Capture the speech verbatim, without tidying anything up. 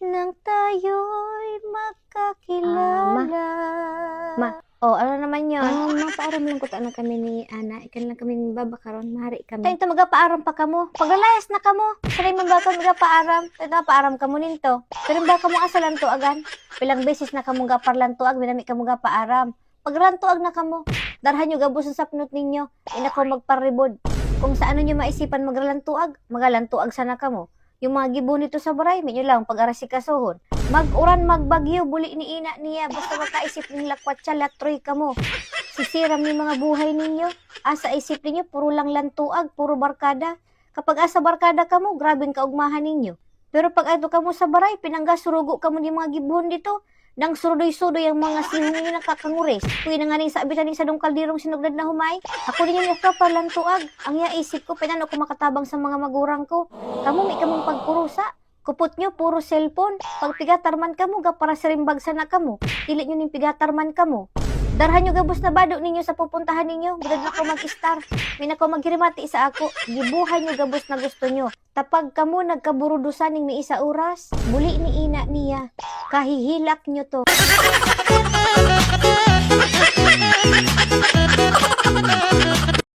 Nang tayo'y magkakilala. Ah, ma. Ma. Oh, ano naman yun? Ah, mapaaram lang ko ta na kami ni Ana. Ikan lang kami magbaba karon, mahari kami. Tayo ito, magapaaram pa kamo. Paglalayas na kamo. Sanay man ba ito magapaaram? Tayo ito, paaram kamo ninto. Pero ba kamo asa lantuagan? Pilang beses na kamo gaparlantuag, minami kamo gapaaram. Paglantuag na kamo. Darhan nyo gabos ang sapnot ninyo. Di na ko magparibod. Kung sa ano nyo maisipan magralantuag, magalantuag sana kamo. Yung mga gibohon dito sa baray, may nyo lang pag-arasikasohon. Mag-uran, magbagyo, buli ni ina niya, basta makaisip ning lakwatsa, latroy kamo. Sisiram ni mga buhay ninyo, asa isip ninyo, puro lang lantuag, puro barkada. Kapag asa barkada kamo, grabeng kaugmahan ninyo. Pero pag adto kamo sa baray, pinangga surugo kamo ni mga gibohon dito. Nang surudoy-sudoy ang mga sihong ninyo nakakangures. Kuya na nga ning sabi taning sadong kalderong sinugnad na humay. Ako ninyo ni Afra parlantuag. Ang iya isip ko, pinano ko makatabang sa mga magurang ko. Kamo, may kamong pagkurusa. Kupot nyo, puro cellphone. Pag pigatar man kamo, gaparasirimbag sana kamo. Dili nyo ning pigatar man kamo. Darhan nyo gabos na bado ninyo sa pupuntahan ninyo. Budad na ko mag-istar. May na ko maghirimati sa ako. Gibuhay nyo gabos na gusto nyo. Tapag kamo nagkaburudusan ning miisa oras. Buli ni ina niya. Kahihilak nyo to.